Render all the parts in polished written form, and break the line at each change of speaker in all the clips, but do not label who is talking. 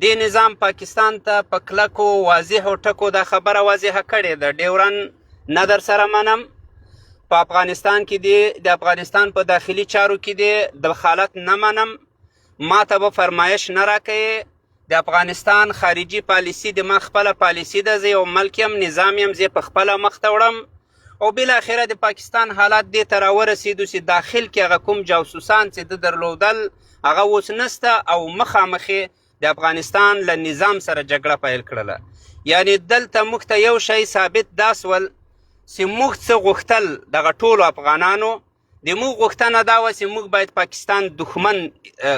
دې نظام پاکستان ته په کلکو واضحو ټکو دا خبره واضحه کړې ده، ډیورن نه درسره منم، په افغانستان کې دې د افغانستان په داخلي چارو کې دې دخالت نه منم، ما ته به فرمایش نه راکوې، د افغانستان خارجي پالیسي د ما خپله پالیسي ده، زه یو ملک یم، نظام یم، زه په خپله مخته وړم. او بالاخره د پاکستان حالات دې ته راورسېدو چې داخل کې هغه کوم جاسوسان چې ده درلودل هغه اوس نسته او مخامخ یې د افغانستان له نظام سره جګړه پیل کړله. یعنی دلته موږ ته یو شی ثابت دا سول چې موږ څه غوښتل دغه ټولو افغانانو، د موږ غوښتنه دا وه چې موږ باید پاکستان دښمن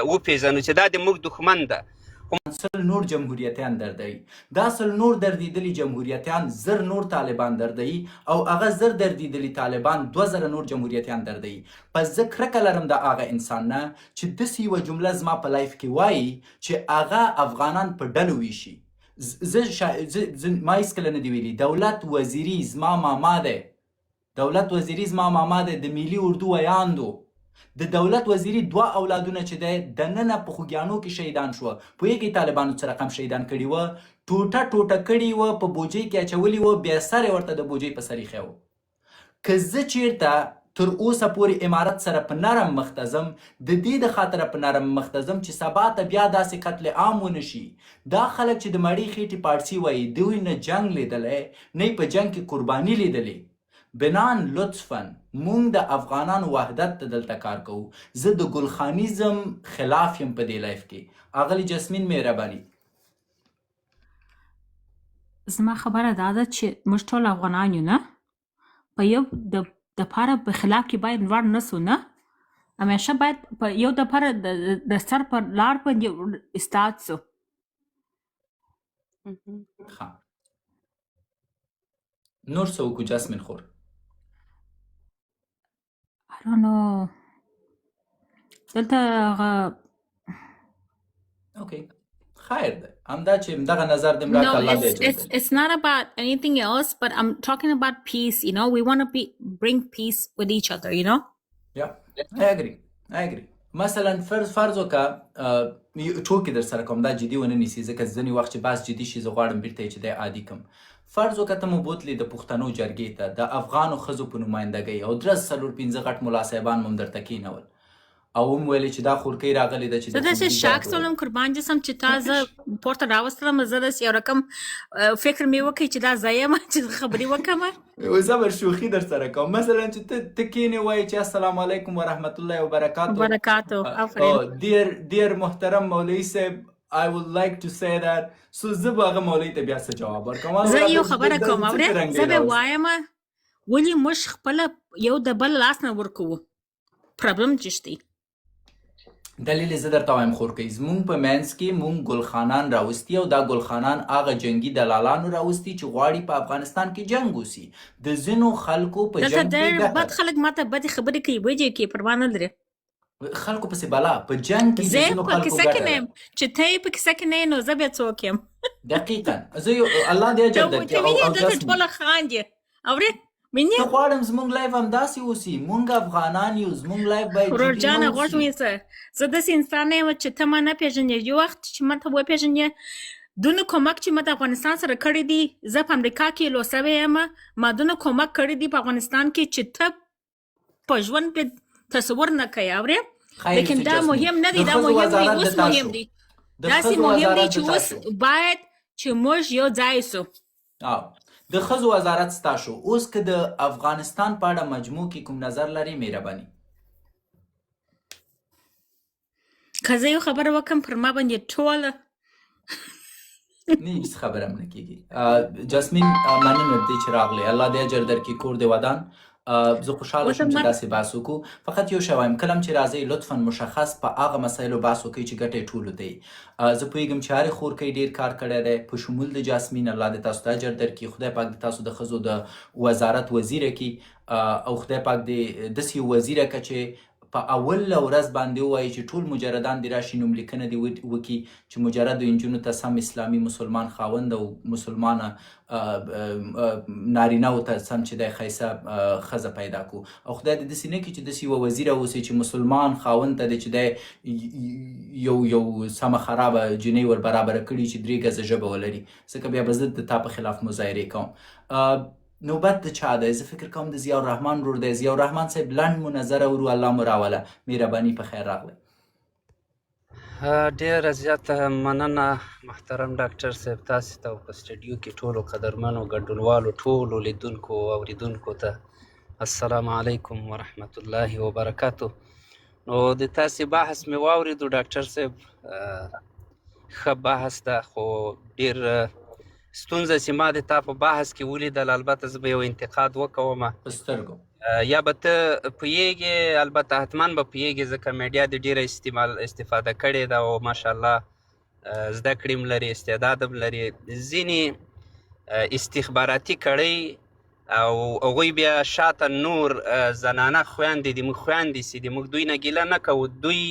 وپېژنو چې دا د موږ دښمن ده.
100 نور جمهوریتیان دردوي، دا 100 نور دردیدلي جمهوریتیان 1000 نور طالبان دردوي او هغه 1000 دردیدلي طالبان 2000 نور جمهوریتیان دردوي. پس زه کرکه لرم د هغه انسان نه چې داسې یوه جمله زما په live کې وایي چې هغه افغانان په ډلو ویشي. زه زه ما هیڅکله نه دي ویلي دولت وزیري زما ماما دی، دولت وزیري زما ماما دی، د ملي اردو ویاند و. د دولت وزیري دوه اولادونه چې دی دننه په خوږیاڼو کې شهیدان شوه. پوهېږئ طالبانو څه رقم شهیدان کړي وه؟ ټوټه ټوټه کړي وه، په بوجۍ کې اچولي وه، بیا سر یې ورته د بوجۍ په سر ایښی و. که زه چیرته تر اوسه پورې امارت سره په نرم مخ ته ځم، د دې د خاطره په نرم مخ ته ځم چې سبا ته بیا داسې قتل عام ونه شي. دا خلک چې د مړې خېټې پاړسي وایي، دوی نه جنګ لیدلی، نه یې په جنګ کې قرباني لیدلې. بنان لطفا مونږ د افغانانو وحدت ته دلته کار کوو. زه د ګلخانیزم خلاف یم په دې live کې. اغلې جسمین مهرباني.
زما خبره دا ده چې موږ ټول افغانان یو نه، په یو د پاره په خلاف کې باید لوړ نه سو نه، همیشه باید په یو د پاره د سر پر لار باندې استاد سو.
ښه نور څه وکړو جاسمین خور؟
I don't know. دلته هغه
okay خیر ده، همدا چې دغه نظر دې راکړه.
No,
الله دې
it's
اجر
it's
درکړي.
it's not about anything else, but I'm talking about peace. We want to be bring peace with each other.
Yeah, I agree, I agree. مثلا فرض وکړه، ټوکې در سره کوم، دا جدي ونه نیسي ځکه ځینې وخت چې بحث جدي شي زه غواړم بیرته یې چې دی عادي کم. فرض وکړه ته مو بوتلې د پښتنو جرګې ته د افغانو ښځو په نمایندګۍ او درس څلور پنځه غټ ملا صاحبان مو هم درته کینول او هم ویلې چې دا خورکۍ راغلې ده چې
زه
د
داسې
خوږي
شاک
درد وایي.
سولم قربان جسم چې تا زه پورته راوستلم، زه داسې یو رقم فکر مې وکړ چې دا زه یم چې خبرې وکړم.
زه به شوخي در سره کوم. مثلا چې ته کینې وایې چې السلام علیکم ورحمت الله وبرکاتو.
برکاتو، آفرین.
Dear محترم مولوي صاحب، I would like to say that. So زه به هغه مولوي ته بیا څه جواب ورکړم؟
زه
هغه
یو
راته
خبره
د
کوم،
څه
اورې؟
ترنګ
زه به
راوست.
وایم ولې موږ خپله یو د بل لاس نه ورکوو؟ problem چې شته.
دلیل زه درته وایم خورکۍ، زمونږ په منځ کې مونږ ګلخانان راوستي او دا ګلخانان هغه جنګي دلالانو راوستي چې غواړي په افغانستان کې جنګ وسي. د ځینو خلکو په
دلته
جنګ کې
ډېر
ګټه
بد
ده.
خلک ماته بدې خبرې کوي، وجې کې پروا نه لري.
خلکو پسې بلا، په جنګ کې د
زه
ځینو
په
خلکو
کیسه کې
ګټه
نه
ده.
یم، چې ته یې په کیسه کې نه یې نو زه بیا څوک یم؟
دقیقا زه یو الله دې اجر
ته
درکړي.
ته
او
وینې
او
دلته
جاسمین
ټوله خاندي، اورې؟ وینې؟
زه غواړم زمونږ live همداسې اوسي، مونږ افغانان یو، زمونږ live باید
ورور
جدي نه
جانه غوږ
اوسي.
ونیسه، زه داسې انسان نه یم چې ته ما نه پېژنې. یو وخت چې ما ته وپېژنې، دونه کومک چې ما د افغانستان سره کړی دی، زه په امریکا کې لو سوی یم، ما دونه کومک کړی دی په افغانستان کې چې ته په ژوند کې تصور نه کوې، اورې؟
خیر
لیکن
چې
دا
جاسمین،
مهم نه
د
دی، دا
ښځو
مهم دی
وزارت
اوس
د تا
مهم
شو.
دی،
د
داسې
ښځو
مهم دی
وزارت
چې
د تا
اوس
شو.
باید چې موږ یو ځای سو.
د ښځو وزارت ستا شو. اوس که د افغانستان په اړه مجموع کې کوم نظر لرې مهرباني.
که زه یو خبره وکم پر ما باندې ټوله
نه، هیڅ خبره هم نه کیږي. جاسمین مننه دې چې راغلې، الله دې اجر درکړي، کور دې ودان. زه خوشحاله
اوس
شوم چې
ما
داسې بحث وکړو. فقط یو شی وایم، کله هم چې راځئ لطفا مشخص په هغه مسایلو بحث وکړئ چې ګټه یې ټولو ته وي. زه پوهېږم چې هرې خورکۍ ډېر کار کړی دی په شمول د جاسمین، الله دې تاسو ته اجر درکړي، خدای پاک دې تاسو د ښځو د وزارت وزیره کړي، او خدای پاک دې داسې یو وزیره کړه چې په اوله ورځ باندې ووایي چې ټول مجردان دې راشي نوم لیکنه دې وکړي چې مجردو انجونو ته سم اسلامي مسلمان خاوند او مسلمانه نارینه او ته سم چې دی ښایسته ښځه پیدا کو. او خدای دې داسې نه کړي چې داسې یوه وزیره اوسې چې مسلمان خاوند ته دې چې دی یو یو سمه خرابه جنۍ ور برابره کړي چې درې ګزه ژبه ولري، ځکه بیا به زه د تا په خلاف مظاهرې کوم. نوبت د چا دی؟ زه فکر کوم د ضیاء الرحمن ورور دی. ضیاء الرحمن صاحب لنډ مو نظر اورو، الله مو راوله، مهرباني، په خیر راغلی.
ډیره زیاته مننه محترم ډاکټر صاحب، تاسو ته او په سټډیو کې ټولو قدرمنو ګډونوالو، ټولو لیدونکو او اوریدونکو ته السلام علیکم ورحمت الله وبرکاتو. نو د تاسې بحث مې واورېدو ډاکټر صاحب، ښه بحث ده، خو ډیر ستونزه چې ما د تا په بحث کې ولیدل، البته زه به یو انتقاد وکوم
په سترګو.
یا به ته پوهېږې، البته حتما به پوهېږې، ځکه میډیا دې ډېره استفاده کړې ده او ماشاءالله زده کړې هم لري، استعداد هم لري. ځینې استخباراتي کړۍ او هغوی بیا شاته نور زنانه خویندې دي، موږ خویندې سي دي، موږ دوی نه ګیله نه کوو، دوی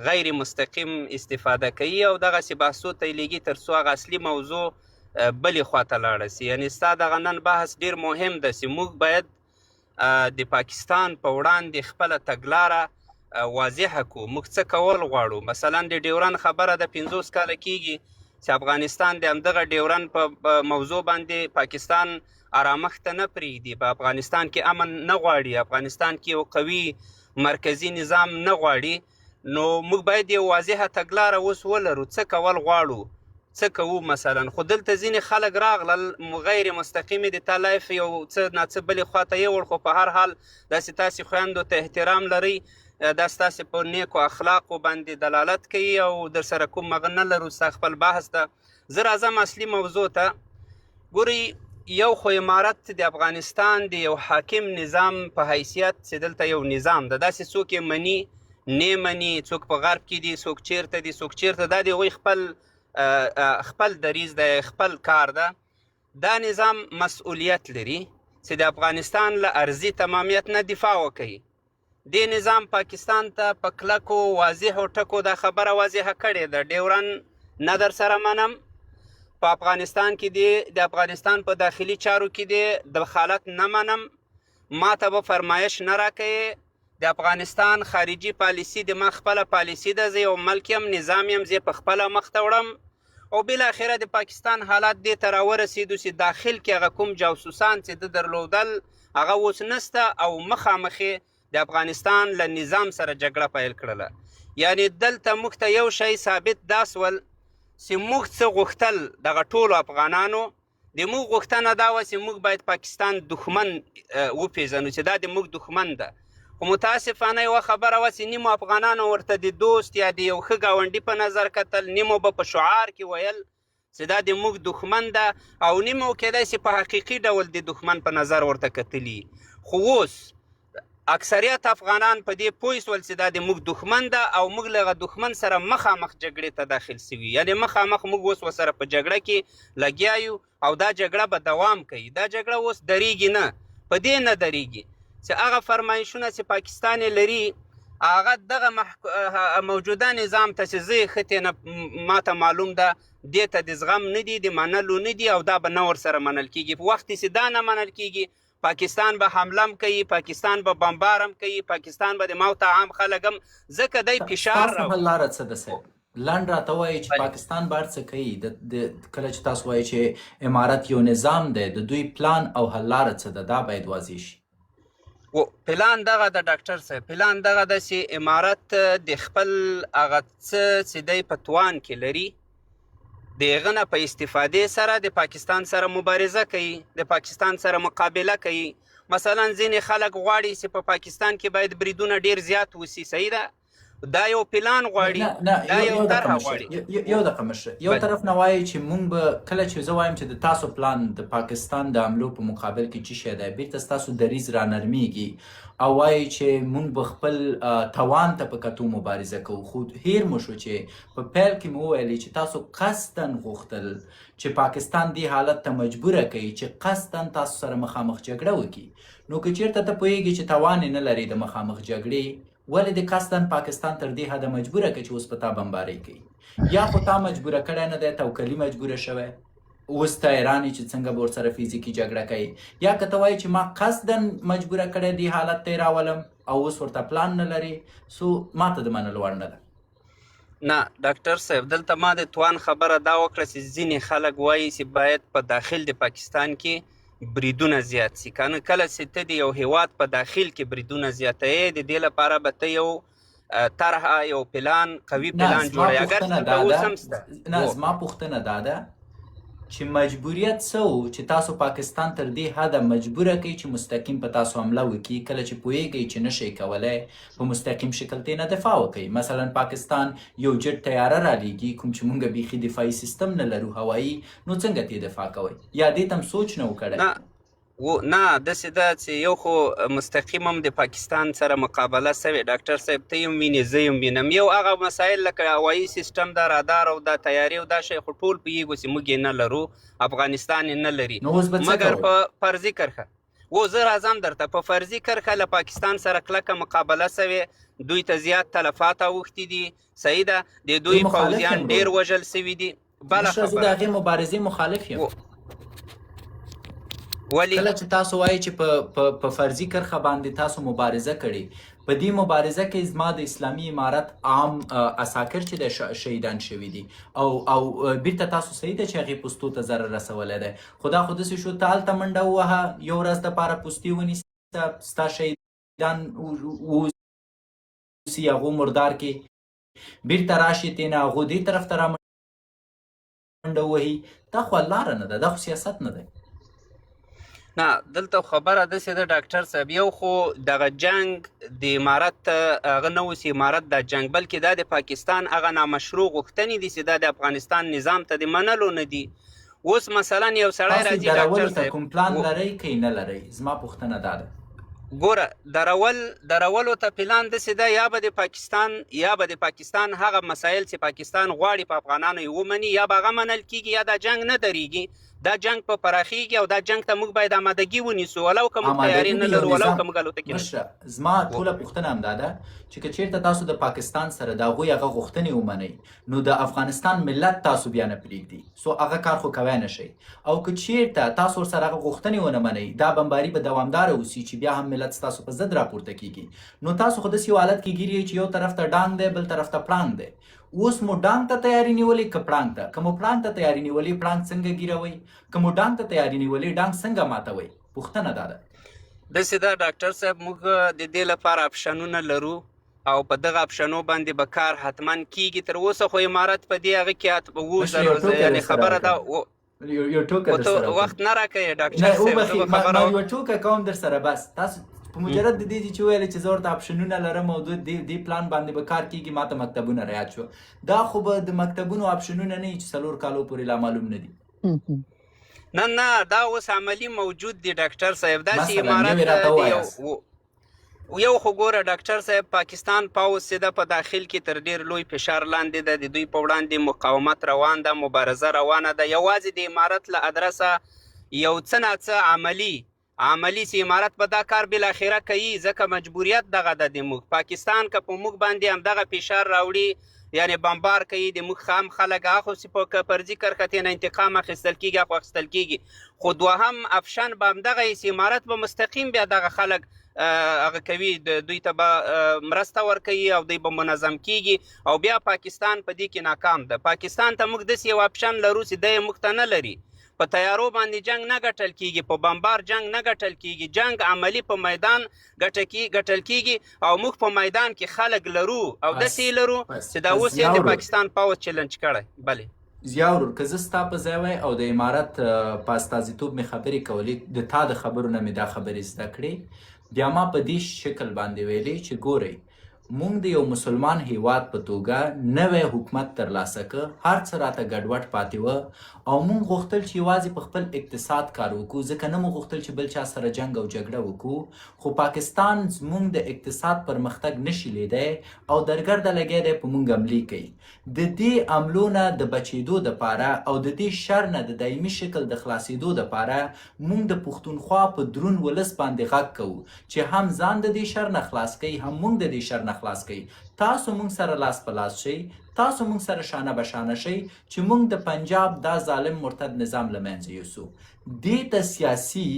غیر مستقیم استفاده کوي او دغسې بحثو ته یې لېږي تر څو هغه اصلي موضوع بلې خواته لاړه سي. یعنې ستا دغه نن بحث ډېر مهم ده چې موږ باید د پاکستان په وړاندې خپله تګلاره واضحه کړو، موږ څه کول غواړو. مثلا د ډیورن خبره ده، 50 کاله کیږي چې افغانستان د همدغه ډیورن په موضوع باندې پاکستان آرامښت ته نه پرېږدي، په افغانستان کې امن نه غواړي، افغانستان کې یو قوي مرکزي نظام نه غواړي. نو موږ باید یو واضحه تګلاره اوس ولرو، څه کول غواړو، څه کوو مثلا. خو دلته ځینې خلک راغلل غیر مستقیمې د تا live یو څه ناڅه بلې خواته یوړ، خو په هر حال داسې تاسې خویندو ته احترام لرئ، دا ستاسې په نیکو اخلاقو باندې دلالت کوي او در سره کوم هغه نه لرو، ستا خپل بحث ده. زه راځم اصلي موضوع ته. ګورئ، یو خو امارت د افغانستان د یو حاکم نظام په حیثیت چې دلته یو نظام ده، داسې څوک یې مني نه مني، څوک په غرب کې دي، څوک چیرته دي، څوک چیرته، دا د هغوی خپل دریځ دی، خپل کار ده. دا نظام مسؤلیت لري چې د افغانستان له ارضي تمامیت نه دفاع وکړي. دې نظام پاکستان ته په کلکو واضحو ټکو دا خبره واضحه کړې ده، ډیورن نه در سره منم، په افغانستان کې دی د افغانستان په داخلي چارو کې دی دخالت نه منم، ما ته به فرمایش نه راکوې، د افغانستان خارجي پالیسي د ما خپله پالیسي ده، زه یو ملک یم، نظام یم، زه په خپله مخته وړم. او بالاخره د پاکستان حالات دې ته راورسېدو چې داخل کې هغه کوم جاسوسان چې ده درلودل هغه اوس نسته او مخامخ یې د افغانستان له نظام سره جګړه پیل کړله. یعنی دلته موږ ته یو شی ثابت دا سول چې موږ څه غوښتل دغه ټولو افغانانو، د موږ غوښتنه دا وه چې موږ باید پاکستان دښمن وپېژنو چې دا د موږ دښمن ده، خو متاسفانه یوه خبره وه چې نیمو افغانانو ورته د دوست یا د یو ښه ګاونډي په نظر کتل، نیمو به په شعار کې ویل چې دا د موږ دښمن ده، او نیمو کېدای شي په حقیقي ډول د دښمن په نظر ورته کتلي. خو اوس اکثریت افغانان په دې پوه سول چې دا د موږ دښمن ده او موږ له هغه دښمن سره مخامخ جګړې ته داخل سوي، یعنې مخامخ موږ اوس ورسره په جګړه کې لګیا یو او دا جګړه به دوام کوي. دا جګړه اوس درېږي نه، په دې نه درېږي چې هغه فرمایشونه چې پاکستان یې لري هغه دغه موجوده نظام ته چې زه یې ښه ترې نه ماته معلوم ده، دې ته د زغم نه دي، د منلو نه دي او دا به نه ورسره منل کېږي. په وخت چې دا نه منل کېږي پاکستان به حمله هم کوي، پاکستان به بمبار هم کوي، پاکستان به د موته عام خلک هم، ځکه دی فشار
ستاسو حل لاره څه ده صاحب؟ لنډ راته وایي چې پاکستان به هر څه کوي، کله چې تاسو وایي چې امارت یو نظام دی، د دوی پلان او حل لاره څه ده، دا باید واضح شي.
پلان دغه ده ډاکټر صاحب، پلان دغه ده چې امارت د خپل هغه څه چې دی په توان کې لري د هغه نه په استفادې سره د پاکستان سره مبارزه کوي، د پاکستان سره مقابله کوي. مثلا ځینې خلک غواړي چې په پاکستان کې باید بریدونه ډیر زیات وسي، صحیح ده، دا یو پلان غواړي، دا یو طرحه غواړي.
یو دقیقه مشره، یو طرف نه وایي چې مونږ به کله چې زه وایم چې د تاسو پلان د پاکستان د حملو په مقابل کې چی شی دی، بیرته ستاسو دریځ را نرمیږي او وایي چې مونږ به خپل توان ته په کتو مبارزه کوو. خو هیر مو شو چې په پیل کې مو وویلې چې تاسو قصداً غوښتل چې پاکستان دې حالت ته مجبوره کړي چې قصداً تاسو سره مخامخ جګړه وکړي. نو که چیرته ته پوهیږي چې توان یې نه لرې د مخامخ جګړې، ولې دې قصداً پاکستان تر دې حده مجبوره کړ چې اوس په تا بمبارۍ کوي؟ یا خو تا مجبوره کړی نه دی، توکلي مجبوره شوی، اوس ته حیران یې چې څنګه به ورسره فزیکي جګړه کوې، یا که ته وایې چې ما قصداً مجبوره کړی دې حالت ته یې راولم او اوس ورته پلان نه لرې، سو ماته د منلو وړ نه ده.
نه ډاکټر صاحب، دلته ما د توان خبره دا وکړه چې ځینې خلک وایي چې باید په داخل د پاکستان کې بریدونه زیات سي، کنه کله چې ته د یو هیواد په داخل کې بریدونه زیاتوې، د دې لپاره به ته یو طرحه، یو پلان، قوي
نه
پلان
زما
جوړوې. اګر
پوښتنه
چې
دا
اوس
ده
هم سته.
نه زما پوښتنه دا ده چې مجبوریت څه و چې تاسو پاکستان تر دې حده مجبوره کړئ چې مستقیم په تاسو حمله وکړي، کله چې پوهیږئ چې نشئ کولی په مستقیم شکل ترې نه دفاع وکړئ. مثلا پاکستان یو جټ طیاره رالیږي کوم چې مونږ بیخي دفاعي سیستم نه لرو هوایي، نو څنګه ترې دفاع کوئ؟ یا دې ته هم سوچ نه و کړی؟
نه و نه، داسې ده چې یو خو مستقیم هم د پاکستان سره مقابله سوې ډاکټر صاحب، ته یې هم وینې زه یې هم وینم. یو هغه مسایل لکه هوایي سیستم، دا رادار او دا طیارې او دا شی خو ټول پوهېږو چې موږ یې نه لرو، افغانستان یې نه لري.
نو اوس به څه
مګر
کوئ؟
په فرضي کرښه و زه راځم درته، په فرضي کرښه له پاکستان سره کلکه مقابله سوې، دوی ته زیات تلفات اوښتي دي، صحیح ده، د
زه
دوی
مخالف
پوځیان
یم
ډېر
ورور.
وژل سوي دي. بله
مشره زه د
خبره
هغې مبارزې مخالف یم.
ولې؟
کله چې تاسو وایئ چې په فرضي کرښه باندې تاسو مبارزه کړې، په دې مبارزه کې زما د اسلامي امارت عام عساکر چې د شهیدان شوي دي او او بیرته تاسو صحیح ده چې هغې پوستو ته ضرر رسولی دی، خو دا خو داسې شو ته هلته منډه ووهه، یو ورځ دپاره پوستې ونیسه، ستا شهیدان ووسي، هغو مردار کې بیرته راشي، تېنه هغو دې طرف ته را منډه ووهي، دا خو لاره نه ده، دا خو سیاست نه دی.
نه دلته خبره داسې ده ډاکټر صاحب، یو خو دغه جنگ د امارت هغه نه اوس امارت دا جنگ، بلکې دا د پاکستان هغه نامشروع غوښتنې دي چې دا د افغانستان نظام ته د منلو نه دي. اوس مثلا یو سړی
تاسو
راځي ډاکټر
درولو ته
صاحب،
کوم پلان لرئ که یې نه لرئ؟ زما پوښتنه دا ده.
ګوره درولو ته پلان داسې ده، یا به د پاکستان یا به د پاکستان هغه مسایل چې پاکستان غواړي په افغانانو یې ومني، یا به هغه منل کیږي، یا دا جنگ نه درېږي، دا جنگ په پراخیږي او دا جنگ ته موږ باید آمادګي ونیسو، ولو که موږ تیاری
آمادګي
نه
د یو
لرو، ولو
نظام
که موږ الوتکې نه
مشره زما ټوله پوښتنه همدا ده چې که چیرته تاسو د پاکستان سره د هغوی هغه غوښتنې ومنئ، نو د افغانستان ملت تاسو بیا نه پرېږدي، سو هغه کار خو کوی نه شئ. او که چیرته تاسو ورسره هغه غوښتنې ونه منئ، دا بمباري به دوامداره اوسي چې بیا هم ملت ستاسو په ضد راپورته کیږي. نو تاسو خو داسې یو حالت کې ګیر یئ چې یو طرف ته ډانګ دی، بل طرف ته پړانګ دی. اوس مو ډانګ ته تیاری نیولې که پړانګ ته؟ که مو پړانګ ته تیاری نیولې، پړانګ څنګه ګیروئ؟ که مو ډانګ ته تیاری نیولې، ډانګ څنګه ماتوئ؟ پوښتنه دا ده.
داسې ده ډاکټر صاحب، موږ د دې لپاره اپشنونه لرو او په دغه اپشنو باندې به کار حتما کیږي. تر اوسه خو امارت په دې هغه کې
مشره یو ټوکه
یعنې
درسره
خبره ده
وکړم، یو ټوکه
خو ته
درسره وکړم.
وخت نه راکوې ډاکټر
نه
صاحب، زه
وبخښئ،
به
ما
خبره
یوه ټوکه کوم درسره بس. تاسو په مجرد د دې چې ویل چې زه ورته اپشنونه لرم او د دې پلان باندې به کار کیږي، ماته مکتبونه را یاد شو. دا خو به د مکتبونو اپشنونه نه وي چې 4 کالو پورې لا معلوم نه دي.
نه نه، دا اوس عملی موجود دی ډاکټر صاحب. داسې
مثلا
امارت
یو یې راته
دی
ووایاست.
یو خو ګوره ډاکټر صاحب، پاکستان پوځ چې ده په داخل کې تر ډېر لوی فشار لاندې ده، د دوی په وړاندې مقاومت روان ده، مبارزه روانه ده. یوازې د امارت له ادرسه یو څه ناڅه عملی چې امارت به دا کار بالاخره کوي، ځکه مجبوریت دغه ده د موږ. پاکستان که په موږ باندې همدغه فشار راوړي، یعنې بمبار کوي د موږ خام خلک، هغه خو چې په فرضي کرښه ترې نه انتقام اخیستل کېږي، هغه خو اخیستل کېږي. خو دوهم اپشن به همدغه وي چې امارت به مستقیم بیا دغه خلک هغه کوي، دوی ته به مرسته ورکوي او دوی به منظم کیږي او بیا پاکستان په دې کې ناکام ده. پاکستان ته موږ داسې یو اپشن لرو چې دی یې موږ ته نه لري. په طیارو باندې جنگ نه ګټل کیږي، په بمبار جنگ نه ګټل کیږي، جنگ عملی په میدان ګټل کیږي او موږ په میدان کې خلک لرو او
بس
داسې یې لرو
بس
چې دا
بس
اوس یې
ضیا
د
ورور،
پاکستان پوځ چیلنج کړی. بله
ضیا ورور، که زه ستا په ځای وای او د امارت په استازیتوب مې خبرې کولې، د تا د خبرو نه مې دا خبرې زده کړې، بیا ما په دې شکل باندې ویلې چې ګورئ، مونږ د یو مسلمان هیواد په توګه نوی حکومت ترلاسه که، هر څه راته ګډوډ پاتې و او مونږ غوښتل چې یوازې په خپل اقتصاد کار وکړو، ځکه نه مو غوښتل چې بل چا سره جنګ او جګړه وکړو. خو پاکستان زمونږ د اقتصاد پرمختګ نشي لیدی او درګرده لګی دی په مونږ حملې کوي. د دې عملو نه د بچېدو دپاره او د دې شر نه د دایمي شکل د خلاصېدو دپاره مونږ د پښتونخوا په درون ولس باندې غږ کوو چې هم ځان د دې شر نه خلاص کړئ، هم مونږ د دې شر نه خلاص کړئ. تاسو مونږ سره لاس په لاس شئ، تاسو مونږ سره شانه به شانه شئ چې مونږ د پنجاب دا ظالم مرتد نظام له منځه یوسو. دې ته سیاسي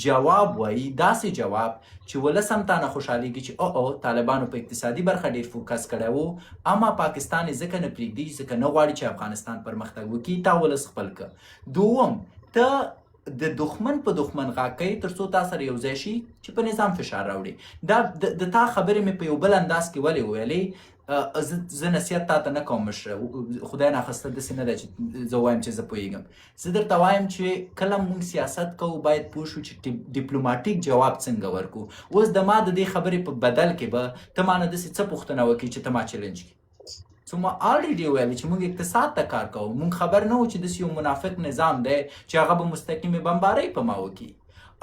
جواب وایي، داسې جواب چې ولس هم تانه خوشحالیږي چې او او طالبانو په اقتصادي برخه ډیر فوکس کړی وو، اما پاکستان یې ځکه نه پریږدي ځکه نه غواړي چې افغانستان پرمختګ وکړي، تا ولس خپل که. دوم، ته د دښمن په دښمن غږ کوي تر څو تا سره یو ځای شي چې په نظام فشار راوړي. دا د تا خبرې مې په یو بل انداز کې ولې وویلې، زه نصیحت تا ته نه کوم مشره، خدای ناخواسته داسې نه ده چې زه وایم چې زه پوهېږم. زه درته وایم چې کله موږ سیاست کوو باید پوه شو چې ډیپلوماټیک جواب څنګه ورکو. اوس د ما د دې خبرې په بدل کې به ته ما نه داسې څه پوښتنه وکړي چې ته ما چیلنج کړي. څو ما آلریډي ویل چې موږ اقتصاد ته کار کوو، موږ خبر نه وو چې داسې یو منافق نظام دی چې هغه به مستقیمې بمبارۍ په ما وکړي،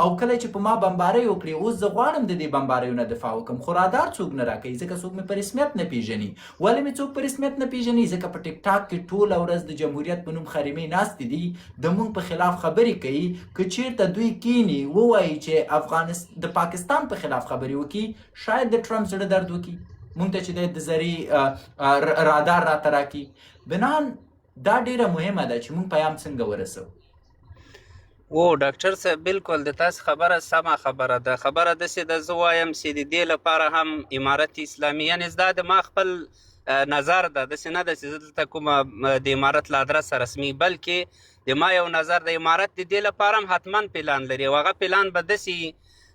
او کله چې په ما بمبارۍ وکړي اوس زه غواړم د دې بمباریو نه دفاع وکړم، خو رادار څوک نه راکوي ځکه څوک مې په رسمیت نه پیژني. ولې مې څوک په رسمیت نه پیژني؟ ځکه په ټیک ټاک کې ټوله ورځ د جمهوریت په نوم خریمې ناستې دي، د موږ په خلاف خبرې کوي. که چیرته دوی کینی ووایي چې د پاکستان په خلاف خبرې وکړي، شاید د ټرمپ زړه درد وکړي، مونږ ته چې د زری رادار راته راکړي. بنان دا ډیره مهمه ده چې مونږ پیام څنګه ورسوو.
و ډاکټر صاحب بالکل د تاسو خبره سمه خبره ده. خبره داسې ده، زه وایم چې د دې لپاره هم امارت اسلامي، یعنې دا د ما خپل نظر ده، داسې نه ده چې زه دلته کومه د امارت له ادرسه رسمي، بلکې د ما یو نظر د امارت د دې لپاره هم حتما پلان لري، او هغه پلان به داسې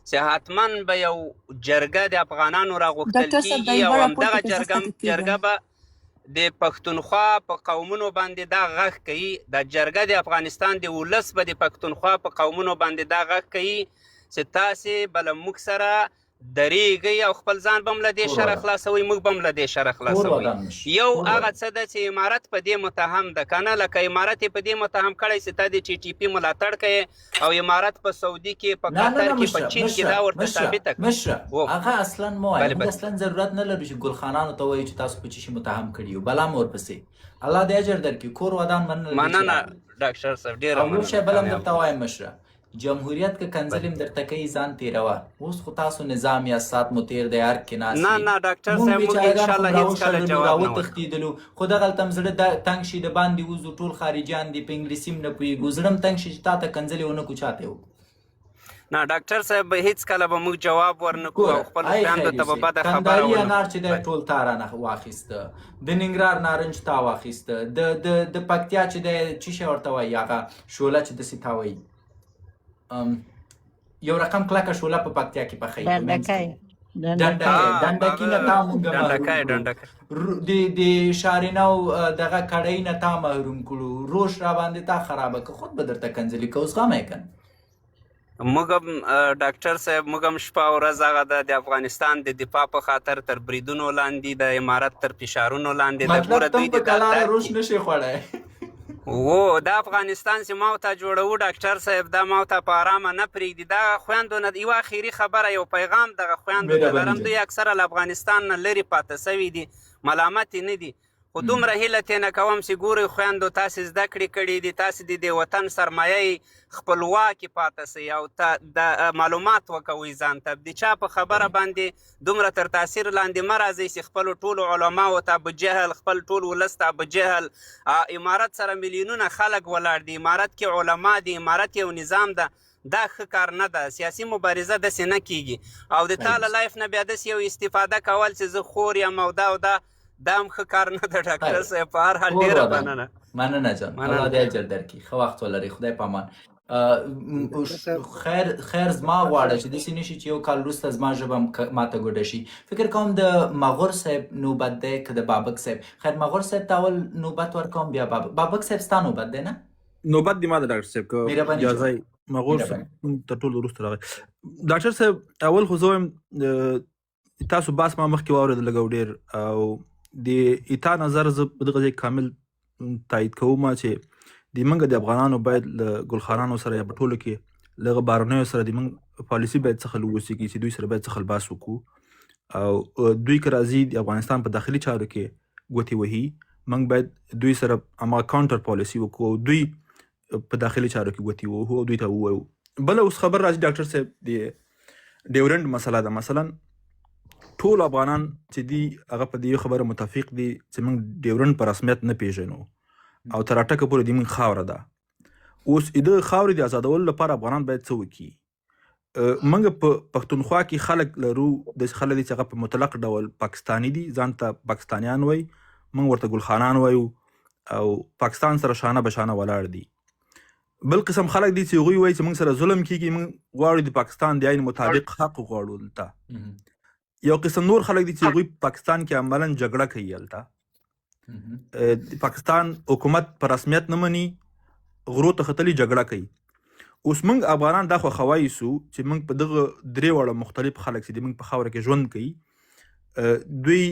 چې حتما به یو جرګه د افغانانو راغوښتل کېږي، او همدغه جرګه به د پښتونخوا په قومونو باندې دا غږ کوي، دا جرګه د افغانستان د ولس به د پښتونخوا په قومونو باندې دا غږ کوي چې تاسې به له موږ سره درېږئ او خپل ځان به هم له دې شره خلاصوئ، موږ به هم له دې شره خلاصوئ. یو هغه څه ده چې امارت په دې متهم ده، که نه لکه امارت یې په دې متهم کړی چې تا د ټي ټي پي ملاتړ کوې، او امارت په سعودي کې، په قطر کې، په چین کې دا ورته ثابته کړه.
مشره هغه اصلا مو وایي، موږ اصلا ضرورت نه لرو چې ګلخانانو ته وایو چې تاسو په څه شي متهم کړي یو، بلا مو ورپسې. الله دې اجر درکړي، کور ودان. مننه
مننه ډاکټر صاحب، ډېره
مننه. یو شی بل هم درته وایم مشره، جمهوریت که کنځلې هم درته کوي ځان تېروه. اوس خو تاسو نظام یا سات مو تېر دی، ارګ کې ناست.
نه نه ډاکټر صاحب، موږ انشاءالله هېڅکله جواب نه
راوتښتېدلو، خو دغلته هم زړه تنګ شي، د باندې وځو، ټول خارجیان دي، په انګلیسي هم نه پوهېږو، زړه هم تنګ شي چې تا ته کنځلې ونه کړو، چا ته یې وکړو؟
نه ډاکټر صاحب، هېڅکله به موږ جواب ورنکړو او خپلو خویندو ته به بده خبره
کندهاري انار چې دی ټول تا رانه واخیسته، د ننګرهار نارنج تا واخیسته، د پکتیا چې دی څه شی ورته وایي، هغه شوله چې داسې تا وایي، یو رقم کلکه شوله په پکتیا کې پخوي، ډنډکی نه تا مونږ محروم کړو، د شارینو دغه کړۍ نه تا محروم کړو، روش را باندې تا خرابه که، خود به درته کنځلې کوو، زغمه یې کنه.
موږ هم ډاکټر صاحب، موږ هم شپه او ورځ هغه د افغانستان د دفاع په خاطر تر بریدونو لاندې، د امارت تر فشارونو لاندې،
د ګوره دوی د کلاره روش نشي خوړی.
و دا افغانستان چې ما او تا جوړوو ډاکټر صاحب، دا ما او تا په ارامه نه پرېږدي. دا خویندو نه یوه اخري خبره، یو پیغام دغه خویندو ته لرم، دوی اکثره له افغانستان نه لرې پاته سوي دي، ملامت یې نه دي، خو دومره هیله ترېنه کوم چې ګورئ خویندو، تاسې زده کړې کړې دي، تاسې د دې وطن سرمایه یئ، خپلواکې پاته سئ او د معلومات وکوئ ځان ته. د چا په خبره باندې دومره تر تاثیر لاندې مه راځئ چې خپلو ټولو علماو ته ابوجهل، خپل ټول ولس ته ابوجهل. امارت سره میلیونونه خلک ولاړ دي، امارت کې علما دي، امارت یو نظام ده، دا ښه کار نه ده. سیاسي مبارزه داسې نه کیږي، او د تا له live نه بیا داسې یو استفاده کول چې زه خور یم او دا او دا، دا هم ښه کار نه ده ډاکټر صاحب. په هر حال ډېره مننه.
مننه جان، الله دې اجر درکړي، ښه وخت ولرئ، خدای پامان. خیر خیر زما غواړه چې داسې نشي چې یو کال وروسته زما ژبه ماته ګوډه شي. فکر کوم د مغور صاحب نوبت دی که د بابک صاحب؟ خیر مغور صاحب ته اول نوبت ورکوم، بیا بابک. بابک صاحب ستا نوبت دی نه؟
نوبت دی ما ده ډاکټر صاحب، که اجازه. مغور صاحب تر ټولو وروسته راغی. ډاکټر صاحب اول خو زه وایم تاسو باس ما مخکې واورېد لږ او ډېر، او د ایتا نظر زه په دغه ځای کامل تایید کوم چې د موږ د افغانانو باید له ګلخانانو سره یا په ټولو کې له بهرنیو سره د موږ پالیسي باید څه وسیږي چې دوی سره باید څه باس وکړو، او دوی که راځي د افغانستان په داخلي چارو کې ګوتې وهي، موږ باید دوی سره هماغه counter policy وکړو او دوی په داخلي چارو کې ګوتې ووهو او دوی ته ووایو. بله اوس خبر راځي ډاکټر صاحب، د ډیورنډ مسله ده. مثلا ټول افغانان چې دي هغه په دې خبره متفق دي چې موږ ډیورنډ په رسمیت نه پیژنو او تر اټکه پورې د موږ خاوره ده. اوس د خاورې د ازادولو لپاره افغانان باید څه وکړي؟ موږ په پښتونخوا کې خلک لرو، داسې خلک دي چې هغه په مطلق ډول پاکستاني دي، ځان ته پاکستانیان وایي، موږ ورته ګلخانان وایو او پاکستان سره شانه به شانه ولاړ دي. بل قسم خلک دي چې هغوی وایي چې موږ سره ظلم کیږي، موږ غواړو د پاکستان د آئین مطابق حق غواړو. دلته یو قسم نور خلک دي چې هغوی پاکستان کې عملا جګړه کوي، هلته د پاکستان حکومت په رسمیت نه مني، غرو ته ختلي جګړه کوي. اوس موږ افغانان دا خوښوای سو چې موږ په دغه درې واړه مختلف خلک چې د موږ په خاوره کې ژوند کوي، دوی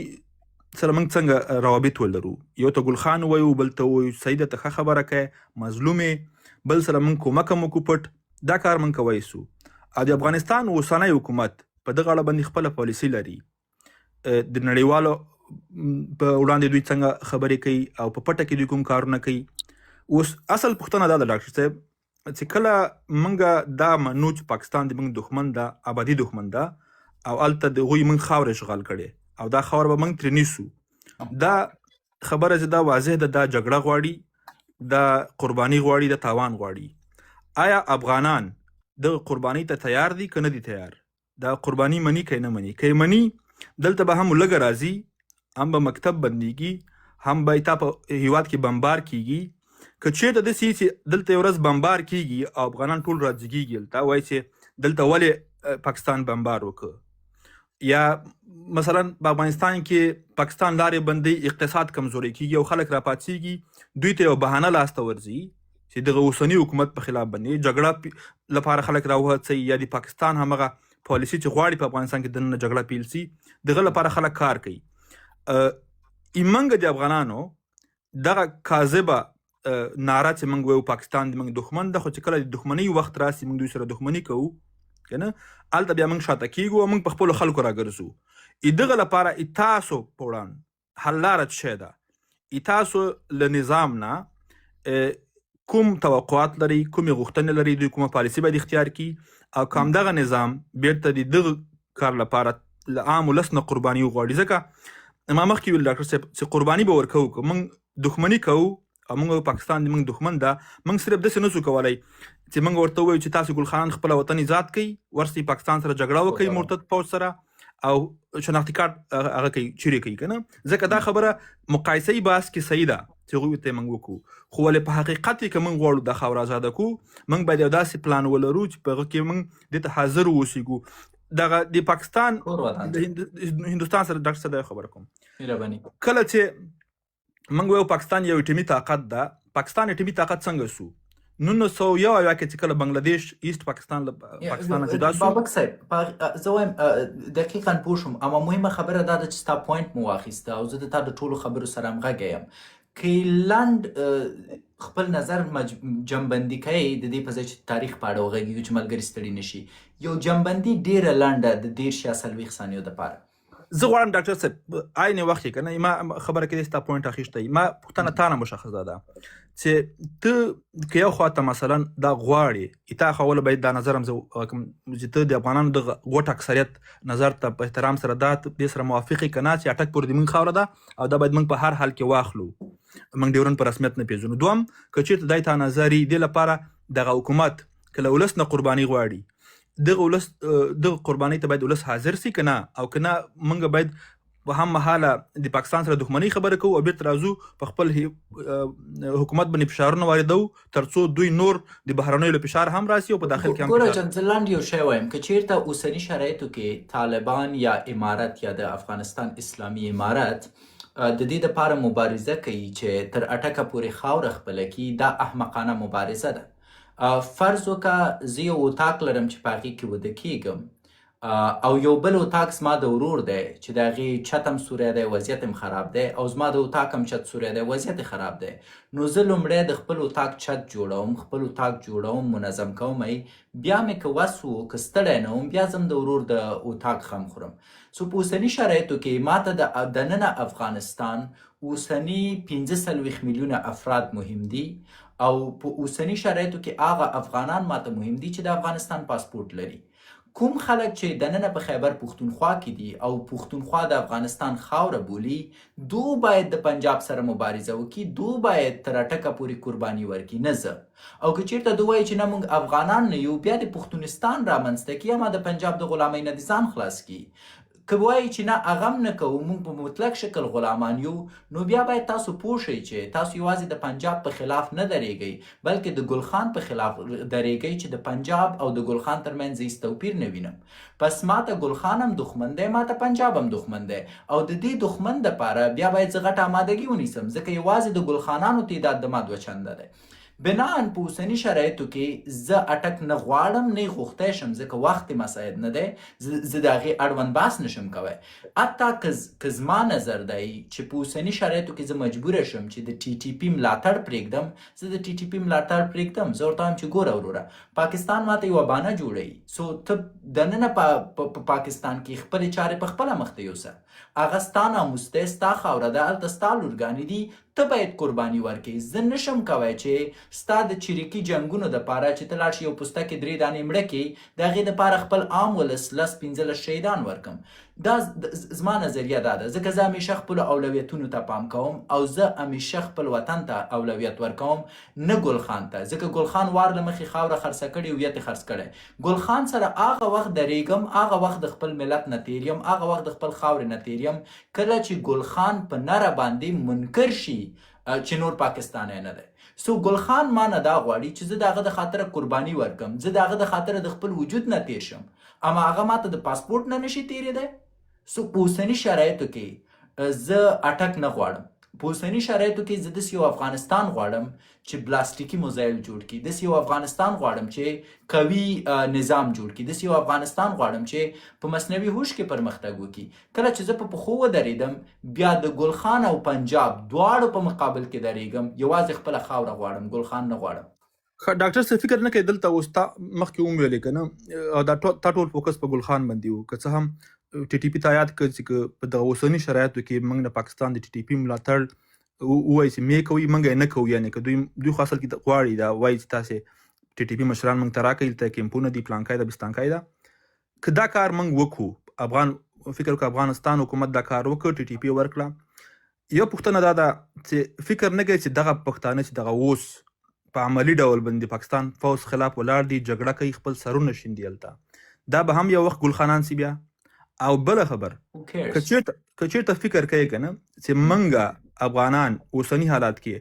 سره موږ څنګه روابط ولرو؟ یو ته ګلخان وایو، بل ته وایو سیده ته ښه خبره کوې مظلومې، بل سره موږ کومک هم وکړو پټ، دا کار موږ کوی سو. او د افغانستان اوسنی حکومت په دغه اړه باندې خپله پالیسي لري، د نړیوالو په وړاندې دوی څنګه خبرې کوي او په پټه کې دوی کوم کارونه کوي. اوس اصل پوښتنه دا ده ډاکټر صاحب چې کله موږ دا منو چې پاکستان د موږ دښمن ده، ابدي دښمن ده، او هلته د هغوی موږ خاوره اشغال کړې او دا خاوره به موږ ترې نیسو، دا خبره چې دا واضح ده، دا جګړه غواړي، دا قرباني غواړي، دا تاوان غواړي. آیا افغانان دغه قرباني ته تیار دي که نه دي تیار؟ دا قرباني مني که نه مني؟ که مني دلته به هم لږه راځي، هم به مکتب بندیږي، هم به تا په هیواد کې بمبار کیږي. که چیرته داسې چې دلته یو ورځ بمبار کیږي او افغانان ټول راځګیږي دلته وایي چې دلته ولې پاکستان بمبار وکړ، یا مثلا په افغانستان کې پاکستان لارې بندي، اقتصاد کمزوري کیږي او خلک راپاڅیږي، دوی ته یو بهانه لاسته ورځي چې دغه اوسني حکومت په خلاف باندې جګړه لپاره خلک راوهڅوي، یا د پاکستان همغه پالیسي چې غواړي په افغانستان کې دننه جګړه پیل سي دغه لپاره خلک کار کوي. ایمنګ د افغانانو دغه کاذبه ناره چې موږ وایو پاکستان د موږ دښمن ده، خو چې کله د دښمنۍ وخت راسي موږ دوی سره دښمني کوو کنه، هلته بیا موږ شاته کیږو او موږ په خپلو خلکو راګرځو. دغه لپاره تاسو په وړاندې حل لاره څه ده؟ تاسو له نظام نه کوم توقعات لري، کومې غوښتنې لري، دوی کومه پالیسي باید اختیار کړي، او که همدغه نظام بیرته د دغه کار لپاره له عام ولس نه قرباني وغواړي؟ ځکه ما مخکې ویل ډاکټر صاحب چې قرباني به ورکوو، که موږ دښمني کوو او موږ پاکستان د موږ دښمن ده، موږ صرف داسې نه سو کولی چې موږ ورته ووایو چې تاسو ګلخانان خپله وطن ازاد کړئ، ورسئ پاکستان سره جګړه وکړئ مرتد پوځ سره او شناختي کارت هغه کوي چیرې کوي کنه. ځکه دا خبره مقایسه بحث کې صحیح ده چې هغوی ته موږ وکړو، خو ولې په حقیقت کې که موږ غواړو دا خاوره ازاده کړو، موږ باید یو داسې پلان ولرو چې په هغه کې موږ دې ته حاضر واوسېږو. دغه د پاکستان د هندوستان سره ډاکټر صاحب خبره کوم، کله چې موږ وایو پاکستان یو اټومي طاقت ده، پاکستان اټومي طاقت څنګه سو؟ 1971 کې چې کله بنگلاديش ایست پاکستان له پاکستان جدا سو.
بابک صاحب زه وایم دقیقا پوه شوم، اما مهمه خبره دا ده چې ستا point مو واخیسته او زه د تا د ټولو خبرو سره همغږی یم. که لنډ خپل نظر جنبندي کوي د دې په ځای چې تاریخ په اړه وغږېږو چې ملګري ستړي نه شي، یو جنبندي ډېره لنډه د 30 یا 40 ثانیو دپاره.
زه غواړم ډاکټر صاحب عین وخت کې کنه ما خبره کې ستا point اخیستی، ما پوښتنه تا نه مشخصه ده چې ته که یو خواته مثلا دا غواړې، تا خو اول باید دا نظر هم زه کوم چې ته د افغانانو د غوټ اکثریت نظر ته په احترام سره دا دې سره موافق یې که نه چې اټک پورې د موږ خاوره ده او دا باید موږ په هر حال کې واخلو، موږ ډیورنډ په رسمیت نه پېژنو. دوم که چېرته دای تا نظر یې دې لپاره دغه حکومت که له ولس نه قرباني غواړي، دغه ولس دغه قرباني ته باید ولس حاضر سي که نه، او که نه موږ باید په هم مهاله د پاکستان سره دښمنۍ خبره کوو او بیرته راځو په خپل حکومت باندې فشارونه واردوو ترڅو دوی نور د بهرنیو له فشار هم راسي او په داخل کې هم
ګوره جان، زه لنډ یو شی وایم. که چیرته اوسني شرایطو کې طالبان یا امارت یا د افغانستان اسلامي امارت د دې دپاره مبارزه کوي چې تر اټکه پورې خاوره خپله کړي، دا احمقانه مبارزه ده. فرض وکړه زه یو اتاق لرم چې په هغې کې وده کیږم او یو بل اتاق زما د ورور دی چې د هغې چت هم سوری دی، وضعیت هم خراب دی، او زما د اتاق هم چت سوری دی، وضعیت خراب دی. نو زه لومړی د خپل اتاق چت جوړوم، خپل اتاق جوړوم، منظم کوم یې، بیا مې که وس و که ستړی نه وم بیا ځم د ورور د اتاق غم خورم. څو په اوسني شرایطو کې ماته د دننه افغانستان اوسني 45 میلیونه افراد مهم دي او په اوسني شرایطو کې هغه افغانان ماته مهم دي چې د افغانستان پاسپورت لري. کوم خلک چې دننه په خیبر پښتونخوا کې دي او پښتونخوا د افغانستان خاوره بولي، دو باید د پنجاب سره مبارزه وکړي، دو باید تر اټکه پورې قرباني ورکړي، نه زه. او که چیرته دو وایي چې نه موږ افغانان نه یو، بیا دې پښتونستان رامنځته کړي، اما د پنجاب د غلامۍ نه دې ځان خلاص کړي. که وایي چې نه هغه هم نه کوو، موږ په مطلق شکل غلامان یو، نو بیا باید تاسو پوه شئ چې تاسو یوازې د پنجاب په خلاف نه درېږئ، بلکې د ګل خان په خلاف درېږئ چې د پنجاب او د ګل خان ترمنځ زه هیڅ توپیر نه وینم. پس ماته ګل خان هم دښمن دی، ماته پنجاب هم دښمن دی او د دې دښمن دپاره بیا باید زه غټه امادګي ونیسم، ځکه یوازې د ګل خانانو تعداد د ما دوه چنده دی. بناءً په اوسني شرایطو کې زه اټک نه غواړم نه یې غوښتی شم ځکه وخت یې مساعد نه دی، زه د هغې اړوند بحث نشم کوی. حتی که زما نظر دی چې په اوسني شرایطو کې زه مجبوره شم چې د ټي ټي پي ملاتړ پرېږدم، زه د ټي ټي پي ملاتړ پرېږدم. زه ورته وایم چې ګوره وروره، پاکستان ماته یوه بانه جوړوي، څو ته دننه په پاکستان کې خپلې چارې په خپله مخته یوسه. هغه ستا ناموس دی، ستا خاوره ده، هلته ستا لورګانې دي، ته باید قرباني ورکړې، زه نشم کوی چې ستا د چریکي جنګونو دپاره چې ته لاړ شې یو پوسته کې درې دانې مړه کړې د هغې دپاره خپل عام ولس لس 15 شهیدان ورکړم. دا زما نظریه دا ده، ځکه زه همیشه خپلو اولویتونو ته پام کوم او زه همیشه خپل وطن ته اولویت ورکوم نه ګل خان ته، ځکه ګل خان وار له مخې خاوره خرڅه کړې، هویت یې خرڅ کړی. ګل خان سره هغه وخت درېږم، هغه وخت د خپل ملت نه تېر یم، هغه وخت د خپل خاورې نه تېر یم کله چې ګل خان په نره باندې منکر شي چې نور پاکستانی نه دی. سو ګل خان ما نه دا غواړي چې زه د هغه د خاطره قرباني ورکم، زه د هغه د خاطره د خپل وجود نه تېر شم، اما هغه ماته د پاسپورټ نه نشي تېرېدی. سو په اوسني شرایطو کې زه اټک نه غواړم. په اوسني شرایطو کې زه داسې یو افغانستان غواړم چې بلاستیکي موزایل جوړ کړي، داسې یو افغانستان غواړم چې قوي نظام جوړ کړي، داسې یو افغانستان غواړم چې په مصنوعي هوش کې پرمختګ وکړي. کله چې زه په پښو ودرېدم بیا د ګلخان او پنجاب دواړو په مقابل کې درېږم، یوازې خپله خاوره غواړم، ګلخان نه غواړم.
ښه ډاکټر صاحب، فکر نه کوې دلته اوس تا مخکې هم ویلې که نه، او دا تا ټول فوکس په ګلخان باندې و، که څه هم ټي ټي پي تا یاد کړ چې که په دغه اوسني شرایطو کې موږ د پاکستان د ټي ټي پي ملاتړ ووایي چې مې کوي، موږ یې نه کوو، یعنې که دوی خو اصل کې غواړي دا وایي چې تاسې ټي ټي پي مشران موږ ته راکړئ، دلته کیمپونه دي، پلانکی ده، بستانکی ده، که دا کار موږ وکړو، افغان فکر وکړه افغانستان حکومت دا کار وکړ، ټي ټي پي ورکړه، یو پوښتنه دا ده چې فکر نه کوي چې دغه پښتانه چې دغه اوس په عملي ډول باندې پاکستان فوج خلاف ولاړ دي، جګړه کوي، خپل سرونه شیندي هلته، دا به هم یو وخت ګلخانان سي بیا؟ او بله خبر، که چیرته فکر کوي که نه چې منګه افغانان اوسني حالات کې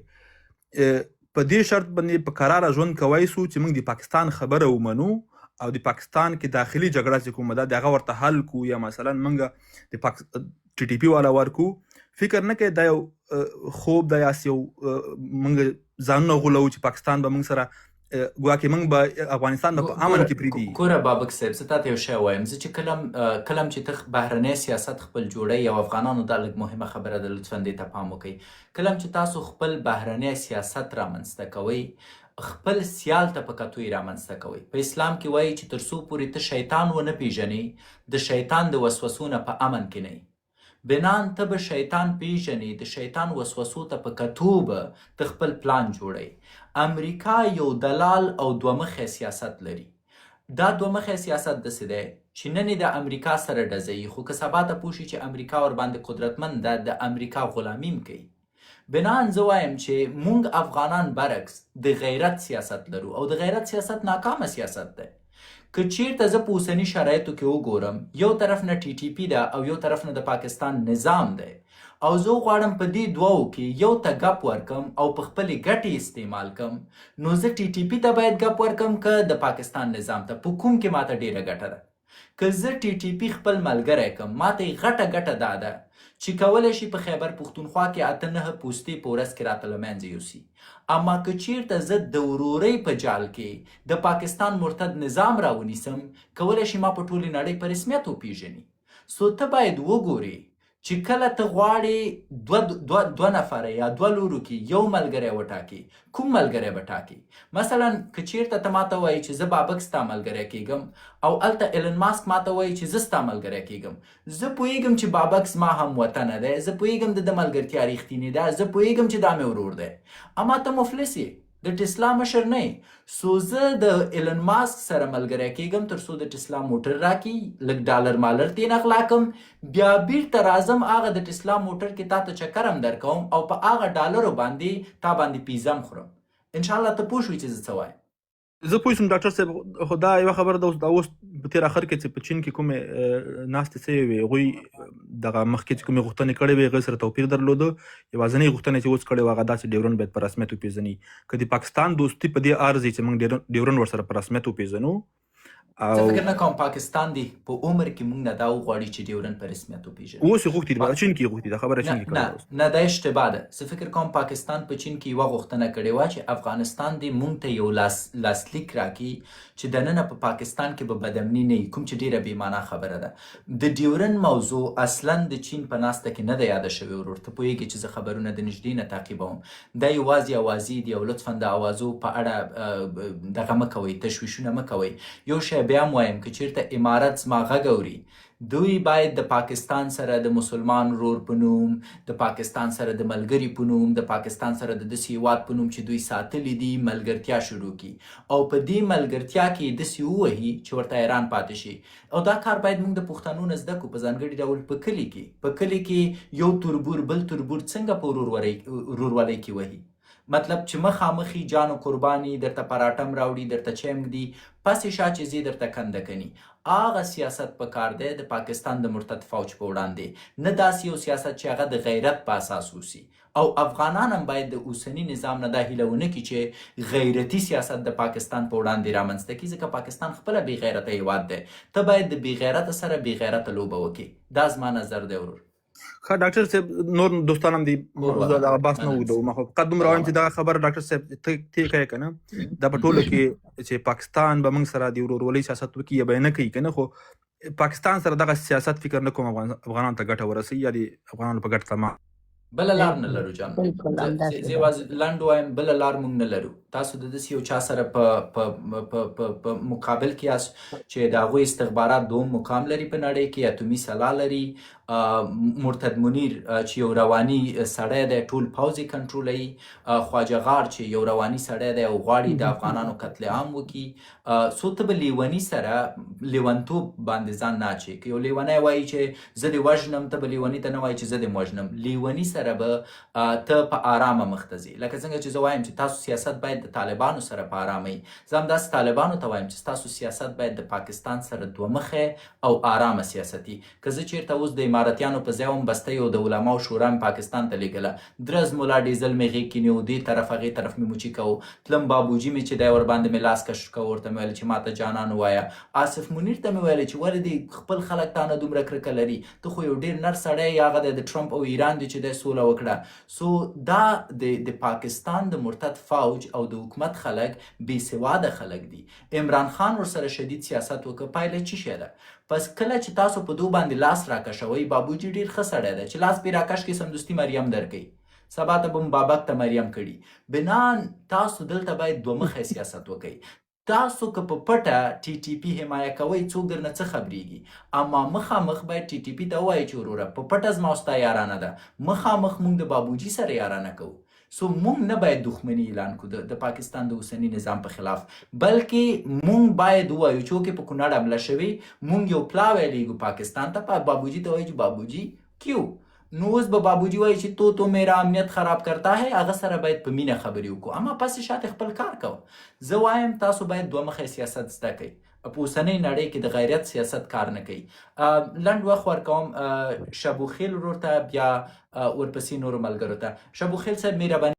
په دې شرط باندې په کراره ژوند کوای سو چې موږ د پاکستان خبره ومنو او د پاکستان کې داخلي جګړه چې کومه ده د هغه ورته حل کو، یا مثلا موږ د ټي ټي پي والا ورکو، فکر نه کوي دا یو خوب دی، یا یو موږ ځانونه غولوو چې پاکستان به موږ سره ګواکې موږ به افغانستان به په امن کې پرېږدي؟
ګوره بابک صاحب، زه تاته یو شی وایم. زه چې کلم چې ته بهرنی سیاست خپل جوړی، او افغانانو دا لږ مهمه خبره ده، لطفاً دې ته پام وکړئ. کلم چې تاسو خپل بهرنی سیاست رامنځته کوئ، خپل سیال ته په کتو یې رامنځته کوئ. په اسلام کې وایي چې تر څو پورې ته شیطان ونه پیژنې، د شیطان د وسوسو نه په امن کې نه یې. بنان ته به شیطان پیژنې، د شیطان وسوسو ته په کتو به ته خپل پلان جوړی. امریکا یو دلال او دوه مخی سیاست لري. دا دوه مخی سیاست داسې دی چې نن یې د امریکا سره ډزوي، خو که سبا ته پوه شي چې امریکا ورباندې قدرتمند ده، د امریکا غلامي هم کوي. بنان زه وایم چې مونږ افغانان برعکس د غیرت سیاست لرو، او د غیرت سیاست ناکامه سیاست دی. که چیرته زه په اوسني شرایطو کې وګورم، یو طرف نه ټي ټي پي ده او یو طرف نه د پاکستان نظام دی، او زه غواړم په دې دوو کې یو ته ګپ ورکم او په خپلې ګټې استعمال کم، نو زه ټي ټي پي ته باید ګپ ورکم که د پاکستان نظام ته؟ په کوم کې ماته ډیره ګټه ده؟ که زه ټي ټي پي خپل ملګری کم، ماته یې غټه ګټه دا ده چې کولی شي په خیبر پښتونخوا کې 8-9 پوستې په ورځ کې راته له منځه یوسي. اما که چیرته زه د ورورۍ په جال کې د پاکستان مرتد نظام راونیسم، کولی شي ما په ټولې نړۍ په رسمیت وپیژني. سو ته باید وګورې چې کله ته غواړې دوه نفره یا دوه لورو کې یو ملګری وټاکې، کوم ملګری به ټاکې؟ مثلا که چیرته ته ماته وایې چې زه بابک ستا ملګری کیږم، او هلته ایلن ماسک ماته وایي چې زه ستا ملګری کیږم، زه پوهیږم چې بابک زما هم وطنه دی، زه پوهیږم د ده ملګرتیا رښتینې ده، زه پوهیږم چې دا مې ورور دی، اما ته مفلس یې. د ټسلا مشر نه یې. سو زه د ایلن ماسک سره ملګری کیږم تر څو د ټسلا موټر راکړي، لږ ډالر مالر ترې نه غلا کړم، بیا بیرته راځم هغه د ټسلا موټر کې تا ته چکر هم درکوم او په هغه ډالرو باندې تا باندې پیزه هم خورم. انشاءالله ته پوه شوې چې زه څه وایم.
زه پوه شوم ډاکټر صاحب، خو دا یوه خبره ده، اوس دا اوس په تېر اخر کې چې په چین کې کومې ناستې سوې وې، هغوی دغه مخکې چې کومې غوښتنې کړې وې هغې سره توپیر درلوده. یوازنۍ غوښتنه چې اوس کړې وه هغه دا چې ډیورنډ باید په رسمیت وپېژني. که د پاکستان دوستي په دې ارزي چې موږ ډیورنډ ورسره په رسمیت وپېژنو،
زه فکر نه کوم پاکستان دې په عمر کې موږ نه دا وغواړي چې ډیورنډ په رسمیت وپېژني.
اوس یې غوښتي دي، په چین کې یې غوښتي، دا خبره چین کې کړې ده اوس.
نه، دا اشتباه ده. زه فکر کوم پاکستان په چین کې یوه غوښتنه کړې وه چې افغانستان دې موږ ته یو لاسلیک راکړي چې دننه په پاکستان کې به بدامني نه وي، کوم چې ډېره بې معنا خبره ده. د ډیورنډ موضوع اصلا د چین په ناسته کې نه ده یاده شوې ورور، ته پوهېږې چې زه خبرونه د نږدې نه تعقیبوم. دا یوازې اوازې دي او لطفا د اوازو په اړه دغه مه کوئ، تشویشونه مه کوئ. یو شی بیا هم وایم، که چیرته امارت زما غږ اوري، دوی باید د پاکستان سره د مسلمان ورور په نوم، د پاکستان سره د ملګري په نوم، د پاکستان سره د داسې هیواد په نوم چې دوی ساتلي دي ملګرتیا شروع کړي او په دې ملګرتیا کې یې داسې ووهي چې ورته حیران پاتې شي. او دا کار باید موږ د پښتنو نه زده کړو، په ځانګړي ډول په کلي کې. په کلي کې یو تربور بل تربور څنګه په ورورولۍ کې وهي؟ مطلب چې مخامخي جان و قرباني درته پراټم راوړي، درته چای هم ږدي، پسې شا چې ځې درته کنده کني. هغه سیاست په کار دی د پاکستان د مرتد فوج په وړاندې، نه داسې یو سیاست چې هغه د غیرت په اساس اوسي. او افغانان هم باید د اوسني نظام نه دا هیله ونه کړي چې غیرتي سیاست د پاکستان په وړاندې رامنځته کړي، ځکه پاکستان خپله بې غیرته هیواد دی. ته باید د بې غیرته سره بې غیرته لوبه وکړې. دا زما نظر دی ورور.
ښه ډاکټر صاحب، نور دوستان هم دي، زه دغه بحث نه اوږدوم، خو فقط دومره وایم چې دغه خبره ډاکټر صاحب ته کوې که نه، دا په ټولو کې چې پاکستان به موږ سره د ورورولۍ سیاست وکړي یا به یې نه کوي که نه، خو پاکستان سره دغه سیاست فکر نه کوم افغانانو ته ګټه ورسوي یا د افغانانو په ګټه تمام.
بله لار نه لرو جان، زه یوازې لنډ وایم، بله لار موږ نه لرو. تاسو د داسې یو چا سره په په په په په مقابل کې یاست چې د هغوی استخبارات دوم مقام لري په نړۍ کې، اتومي سلاح لري، مرتد منیر چې یو رواني سړی دی ټول پوځ یې کنټرولوي، خواجه غار چې یو رواني سړی دی او غواړي د افغانانو قتل عام وکړي. څو ته به لیوني سره لیونتوب باندې ځان نه اچوې. که یو لیونی وایي چې زه دې وژنم، ته به لیوني ته نه وایي چې زه دې وژنم. لیوني سره به ته په آرامه مخ ته ځې. لکه څنګه چې زه وایم چې تاسو سیاست باید د طالبانو سره په آرامه وي، زه همداسې طالبانو ته وایم چې ستاسو سیاست باید د پاکستان سره دوه مخی او آرامه سیاست وي. که زه چیرته اوس د امارتیانو په ځای وم، بسته یو د علماو شورا مې پاکستان ته لیږله، درز ملا ډیزل مې غیږ کې نیو، دې طرف هغې طرف مې موچي کوو، تلم بابوجي مې چې دی ورباندې مې لاس کش کوو، ورته مې ویل چې ماته جانان ووایه. آصف منیر ته مې ویل چې ولې دې خپل خلک تا نه دومره کرکه لري، ته خو یو ډیر نر سړی یې، هغه دی د ټرمپ او ایران دی چې دی سوله وکړه. سو دا د پاکستان د مرتد فوج او د حکومت خلک بې سواده خلک دي. عمران خان ورسره شدید سیاست وکړ، پایله چی شی ده؟ پس کله چې تاسو په دو باندې لاس راکشوئ، بابوجي ډیر ښه سړی دی چې لاس پرې راکش کړئ سمدستي مریم درکوي، سبا ته به مو بابک ته مریم کړي. بناً تاسو دلته باید دوه مخی سیاست وکړئ. تاسو که په پټه ټي ټي پي حمایه کوئ څوک درنه څه خبریږي، اما مخامخ باید ټي ټي پي ته ووایئ چې وروره په پټه زما او ستا یارانه ده، مخامخ موږ د بابوجي سره یارانه کوو. سو موږ نه باید دښمني اعلان کړو د پاکستان د اوسني نظام په خلاف، بلکې موږ باید ووایو چې اوکې په کونړ حمله شوې، موږ یو پلاوی لیږو پاکستان ته، بابوجي ته وایو چې بابوجي کیو؟ نو اوس به بابوجي وایي چې تو تو میرا امنیت خراب کرتا هی، هغه سره باید په مینه خبرې وکړو، اما پسې شاته خپل کار کوه. زه وایم تاسو باید دوه مخی سیاست زده کړئ. په اوسنۍ نړۍ کې د غیرت سیاست کار نه کوي. لنډ وخت ورکوم شبوخیل ورور ته، بیا ورپسې نورو ملګرو ته. شبوخیل صاحب مهرباني.